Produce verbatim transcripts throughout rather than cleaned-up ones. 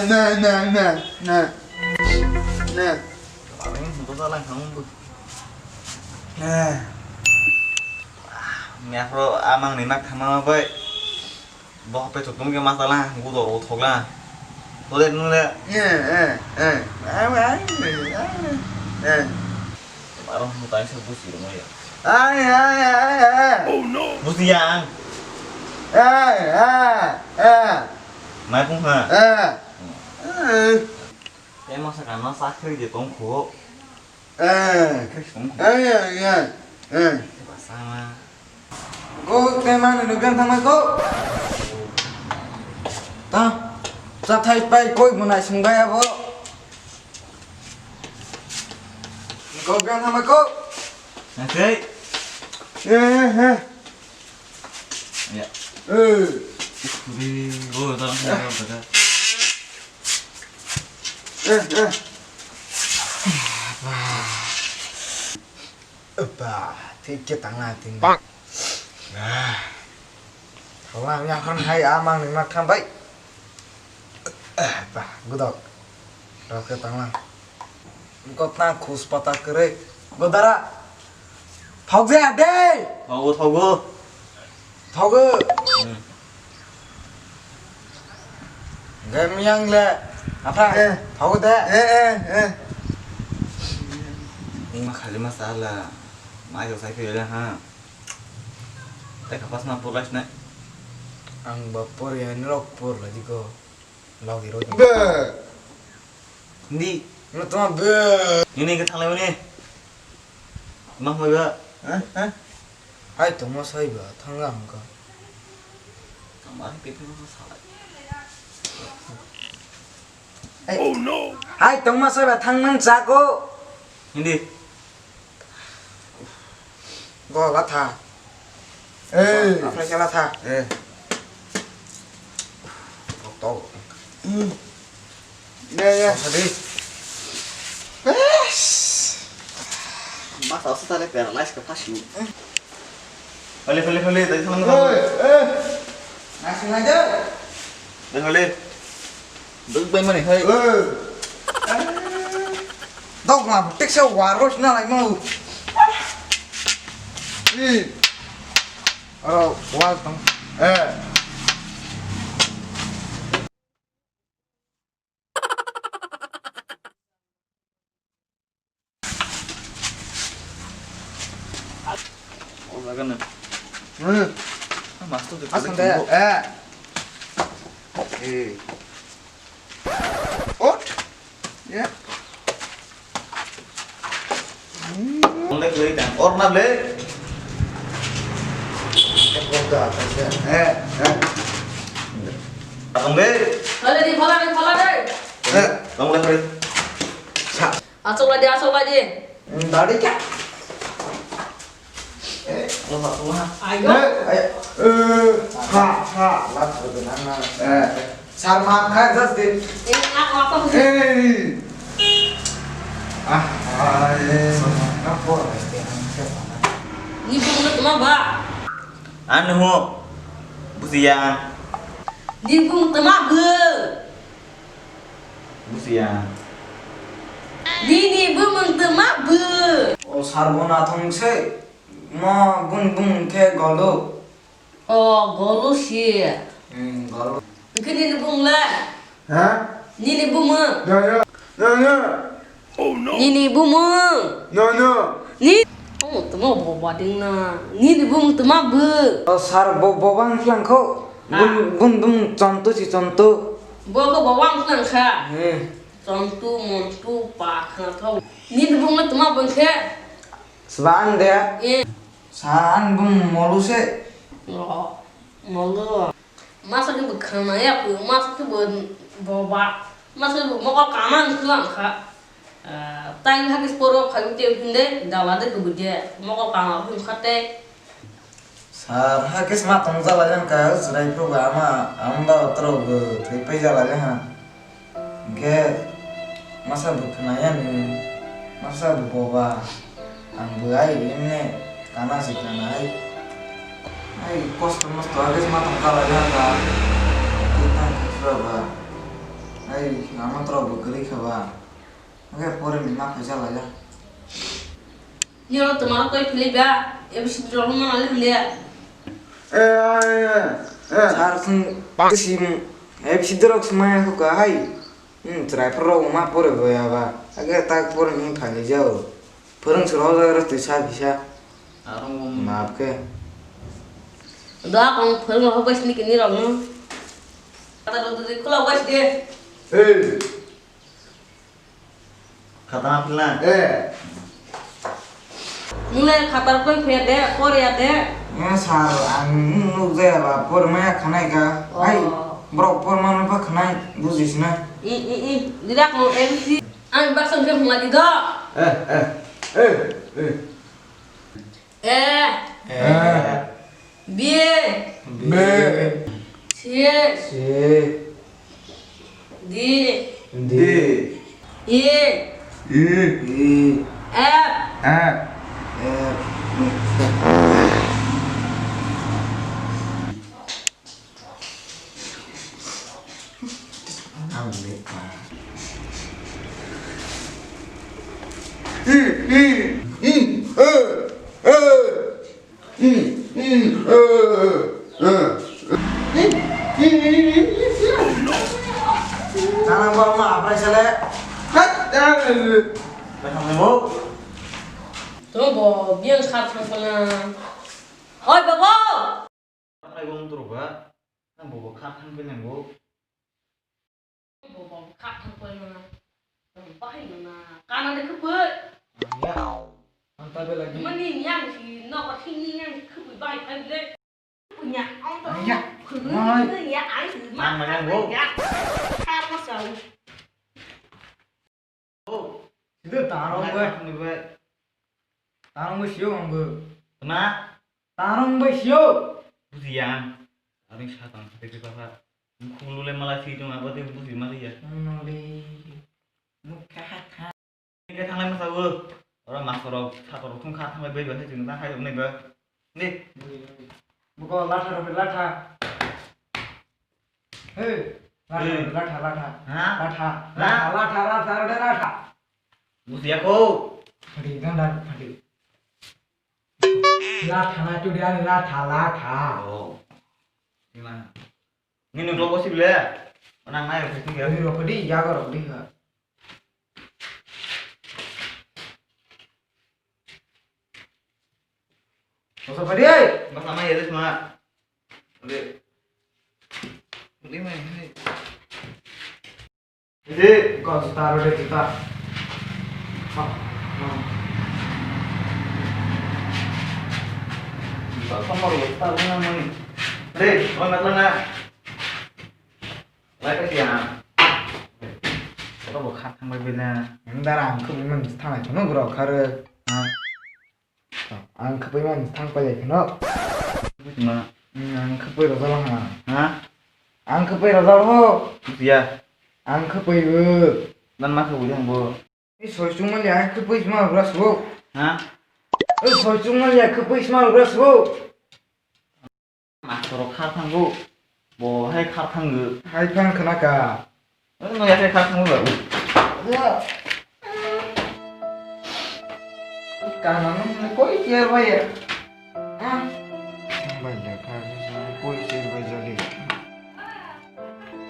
Na, na, na, na. Na. Ang buta lang ang bu. Na. Mekro amang ni mak thama bai. Bo pe chuktum ke masala, gudor o thokla. Tole nule. Eh, eh, eh. Ai, ai, ai, ai. Eh. Aro mutai se busi rung ya. Ai, ai, ai, ai. Oh no. Busi yang. Ai, ai, ai. Mai pung ha. Eh. Eh. Te masa kana sakri je tong kho. Eh. Kri tong kho. Eh, eh, eh. Basama. Go, te mani no gan thangma go. Ta, cha thai pai koi muna sing bai abo. Go gan thangma go. Nang sei. Eh, eh, eh. Ya. Eh. Ri, go, ta, ta, ta, ta. Eh, eh. Ba, thik khe tangna tini. Bang. Ah. Thala ya hon hai amang ni ma khambai. Ah, ba, gudok. Rok khe tangna. Kotna khus pata kwrwi. Godara. Thok je ade. Thogo, thogo. Thogo. Hmm. Hingke miyang le, apa? Eh. Thago de. Eh, eh, eh. Ima khali ma sala. Mai jo sai phiyole ha. Tei kapas ma purlai sne. Ang ba por ya, ni rok por la jiko. Logi ro. Be. Ni. Ni toma be. Ni ni ke thanglai mani. Ma hoi ba. Eh, eh. Hai tongma sai ba thangla hwnka. Tongma hai pepe ma salai. Hai. Oh no. Hai tongma sai ba thangman chako. Hindi. Go la tha. Ei. Apa kela tha. Eh. Tok tok. Hmm. Ya, ya. Tadi. Bes. Mas, aku tadi paralyze ke pas lu. Fale, fale, fale, tadi sama. Oi, eh. Nasi ngajar. Fale, fale. Duk bai mani, hai. Eh. Dok ma, tik se waros na lai mau. Ih. Aro wal tong. Eh. O jaga no. Hmm. Mas to. Asam de. Eh. Eh. Ot. Ya. Onde koi ta. Or na le. Eh, eh. Atong de. Khala de, khala de, khala de. Eh, tong le koi. Sa. Asok lagi, asok lagi. Dari kya? Eh, Allah, Allah. Ayo. Eh, ayo. Eh, ha, ha, lat betul nana. Eh, sar maaf kha, just din. Eh, nak apa? Eh. Ah, ah, eh, apa? Ni bung lu tuma ba? Anu ho, busiya. Ni bung tuma ba? Busiya. Nini bumung tuma bu. O sar bo nathong se. Mo bun bun khe golo. O golo si. Hmm, golo. Engkhe nini bung le? Ha? Nini bumung. Ya, ya. Ya, ya. Nini bumung. No, no. Ni. Oh, tuma bo bading na. Nini bumung tuma bu. O sar bo bobang khlang kho. Bun bun bun chontu si chontu. Bo kho bobang khlang kha. Hmm. Chontu montu pa khna thau. Nini bumung tuma bung khe. Sban de. Eh. San bung molu se. Oh, molu. Masa khe bo khna ya, masa khe bo boba, masa khe bo mokol kama wng kha. Ah, tai hakhe poro phai te hinde dala de kebo de mokol kama wng kha te. Sar hakhe ma tong jala jang ka chwrai phuru ba ama, ama ba toro bo thwi pai jala jang ha. Hingke masa bo khwnaya ni, masa bo boba, ang bo ai emne kana se kana ai. Ai kosto mosto age ma tong kala ya ka. Kita khasra ba. Ai, lama torok bo kwrwi kha ba. Hwnkhe pore ni ma phaisa laila. Nino tomaro koi philai ba, A B C D rok no mali hwnle. Eh, eh, eh, eh. Sir, sung, tisi, A B C D rok sumaya kho ka hai. Hmm, chwrai phor rok ma pore bo ya ba. Age tak pore ni phai jao. Phwrwng sir o jaga rw twi sa kisa. Aro mo. Map khe. Da kong phwrwng rok bai sini kini rok no. Kata do do khula bai sini. Hey. Khata na philna? Eh. Nule khatar koi phe de, por ya de. Ya sir, ang nuk jaya ba, por maya khanai ka. Oh. Ai, borok por mano pa khanai, bujis na. I, i, i, dirak mo M C. Ang baksa khe hwnla di do. Eh, eh, eh, eh. A. A. B. B. C. C. D. D. E. E. E. F. F. F. Ang lepa. I, i, i, eh, eh. I, i, eh, eh. Tanang ba ma aprai sale. Hat, eh, eh. Tanang ba. Tong bo biang khat thang pala. Oi babo. Nang bai bo wng turu ba, nang bo bo kha thang pai nang bo. Bo bo kha thang pai nang na, bahai nang na, kana de khe pai. Ya, ang ta bela di. Mani yang si no ko sing ni yang si khe pai bahai pai le. Punya ang to. Ya. Khulu ni ya ai ma. Nang ma nang bo. Ya. Kha ma sa. Oh. Sida tarong bai. Tarong bai sio ang bo. Kena? Tarong bai sio. Bujiya. Aring satang sate ke papa. Khulu le mala si jong apa te buji mali ya. Noli. Mukha kha. Ke thanglai masa bo. Ora masoro sator thung kha thanglai bai ba se jing ta hai nai ba. Ni. Buko latha rok latha. Hey, latha, hey. Latha, latha. Ha? Latha, ha? Latha, latha, latha, latha, latha. Bujiya ko. Phadi, ganda, phadi. Latha na tu dia latha, latha. Oh. Ima. Ni nung lo bosi bile. Manang nai office ni. Ni ro phadi, ya ko ro phadi ha. Masa padi ai. Masa mai ya semua. Oke. Ini main ini. Ini kau setar udah kita. Ah, nah. Kita sama lo setar mana main. Deh, mana mana. Lai ka siya. Oro bo kha thang bai bela. Ang dara ang khwbwi man thang lai kheno bro khare. Ha? Ang khwbwi man thang pai lai kheno. Bujima. Hmm, ang khwbwi rojal ha. Ha? Ang khwbwi rojal ho. Bujiya. Ang khwbwi bo. Nan ma khwbwi thang bo. Ei soi chung mali ang khwbwi sma bro sbo. Ha? Ei soi chung mali ang khwbwi sma bro sbo. Masoro khar thango. Bo hai khar thango. Hai phang khna ka. Ano ya hai khar thango ba. Ya. Kana no koi chair bai ya. Ah. Bai le khar koi chair bai jali.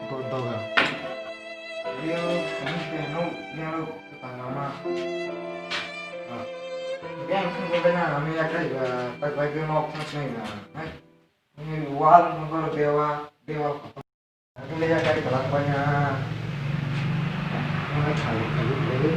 Gordoga. Yo, kami ke no, ya lo, tanama. Ah. Yang kan gue na, kami ya kai ga, tak baik gue mau pas nih ga. Hai. Ini wal nomor dewa, dewa. Aku lihat kai kelak banyak. Mana cari kayu dulu.